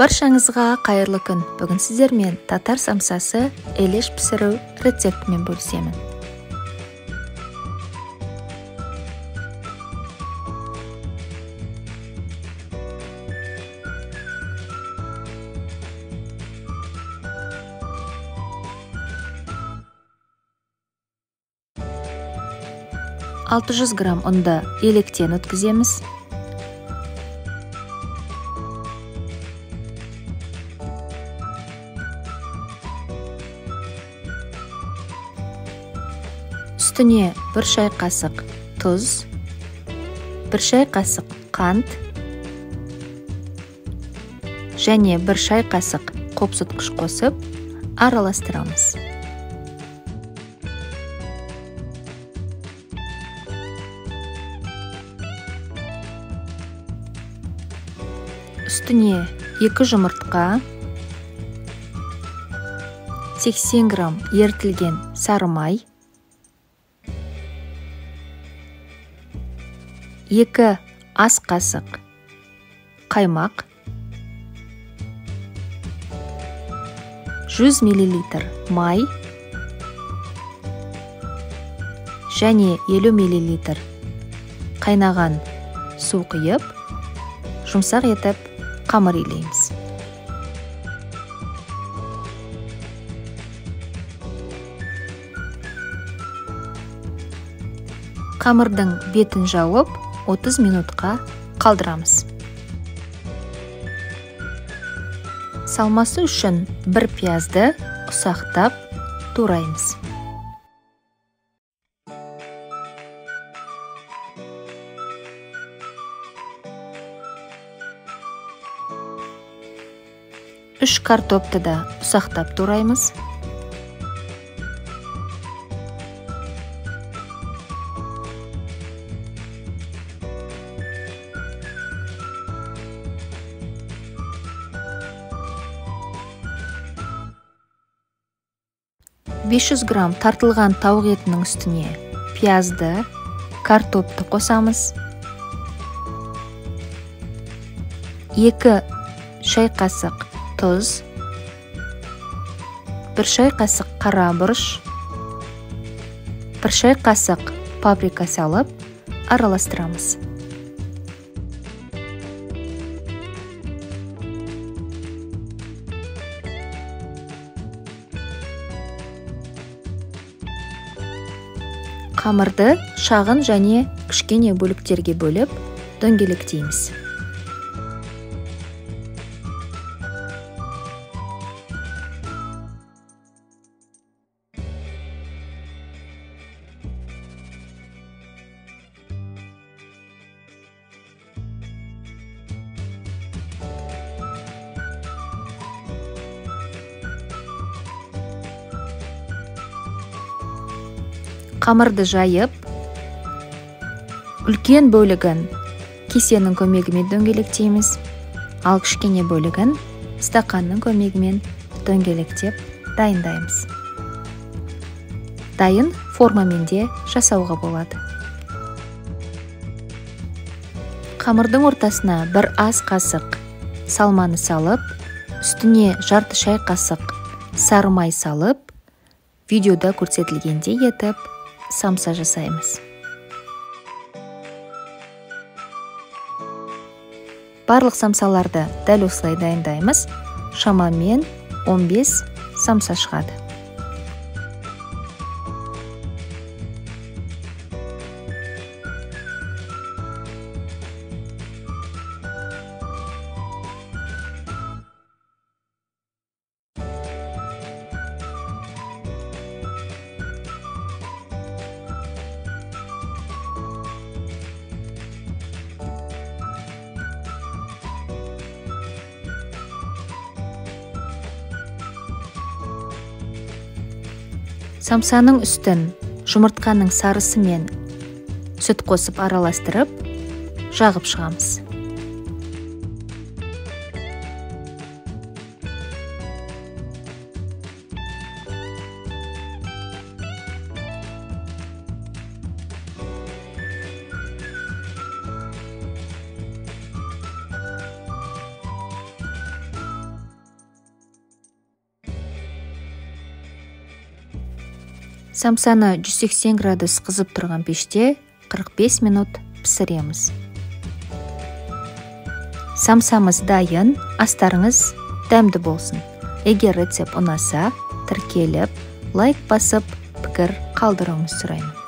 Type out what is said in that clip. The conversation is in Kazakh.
Баршаңызға қайырлы күн. Бүгін сіздермен татар самсасы елеш пісіру рецептімен бөлісемін. 600 грамм ұнды електен өткіземіз. Үстіне 1 шай қасық тұз, 1 шай қасық қант және 1 шай қасық қопсытқыш қосып араластырамыз. Үстіне 2 жұмыртқа, 80 грамм ерітілген сары май, 2 ас қасық қаймақ, 100 мл май және 50 мл қайнаған су құйып, жұмсақ етіп қамыр илейміз. Қамырдың бетін жауып, 30 минутқа қалдырамыз. Салмасы үшін 1 пиязды ұсақтап тураймыз. 3 картопты да ұсақтап тураймыз. 500 грамм тартылған тауық етінің үстіне пиязды, картопты қосамыз. 2 шай қасық тұз, 1 шай қасық қара бұрыш, 1 шай қасық паприка салып араластырамыз. Қамырды шағын және кішкене бөліктерге бөліп дөңгелектейміз. Қамырды жайып, үлкен бөлігін кесенің көмегімен дөңгелектейміз, ал кішкене бөлігін стақанның көмегімен дөңгелектеп дайындаймыз. Дайын формамен де жасауға болады. Қамырдың ортасына 1 ас қасық салманы салып, үстіне жарты шай қасық сары май салып, видеода көрсетілгендей етіп самса жасаймыз. Барлық самсаларды дәл осылай дайындаймыз. Шамамен 15 самса шығады. Самсаның үстін жұмыртқаның сарысымен сүт қосып араластырып, жағып шығамыз. Самсаны 180 градус қызып тұрған пеште 45 минут пісіреміз. Самсамыз дайын, астарыңыз дәмді болсын. Егер рецепт ұнаса, тіркеліп, лайк басып, пікір қалдыруыңызды сұраймын.